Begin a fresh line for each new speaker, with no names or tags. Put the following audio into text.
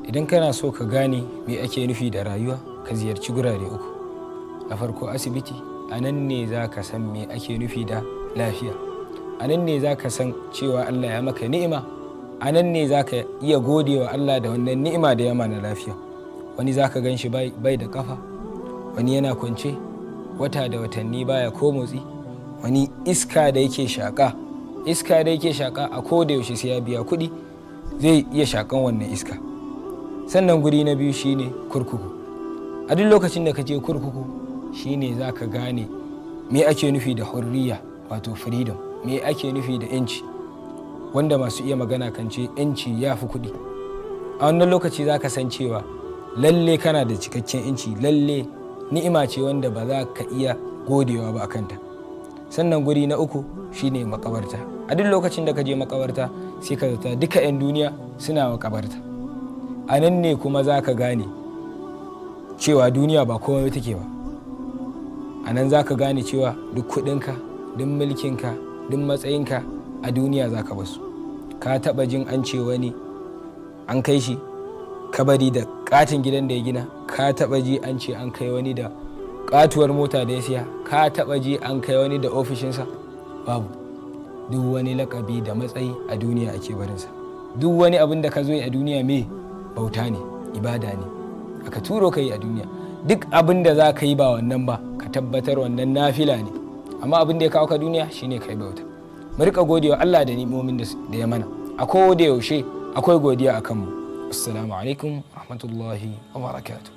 Idan kana so ka gane me ake nufi da rayuwa, ka ziyarci gurare uku. Na farko, asibiti. A nan ne za ka san me ake nufi da lafiya. A nan ne za ka san cewa Allah ya maka ni'ima. A nan ne za ka iya gode wa Allah da wannan ni'ima da ya mana lafiya. Wani za ka gan shi bai da kafa, wani yana kwance wata da watanni baya ko motsi, wani iska da yake shaƙa, iska da yake shaƙa, a ko da yaushe sai ya biya kuɗi zai iya shaƙan wannan iska. Sannan guri na biyu shine kurkuku. A duk lokacin da ka je kurkuku shine za ka gane me ake nufi da hurriya, wato freedom, me ake nufi da 'yanci, wanda masu iya magana kan ce 'yanci ya fi kuɗi. A wannan lokaci za ka san cewa lalle kana da cikakken 'yanci, lalle ni'ima ce wanda ba za ka iya godewa ba a kanta. Sannan guri na uku shine makabarta. A duk lokacin da ka je makabarta, sai ka zata duka 'yan duniya suna makabarta. A nan ne kuma za ka gane cewa duniya ba komai take ba. A nan za ka gane cewa duk kudinka, duk mulkinka, duk matsayinka, a duniya za ka basu. Ka taba jin an ce wani an kai shi kabari da katin gidan da ya gina? Ka taba ji an ce an kai wani da katuwar mota da ya siya? Ka taba ji an kai wani da ofishinsa? Babu. Duk wani lakabi da matsayi a duniya ake barinsa. Duk wani abin da ka zo a duniya, me bauta ne, ibada ne aka turo ka yi a duniya. Duk abin da za ka yi ba wannan ba, ka tabbatar wannan nafila ne, amma abin da ya kawo ka duniya shine kai bauta. Mu rika godewa Allah da ni'imomin da ya mana a ko da yaushe. Akwai godiya a kanmu. Assalamu alaikum rahmatullahi wa barakatuh.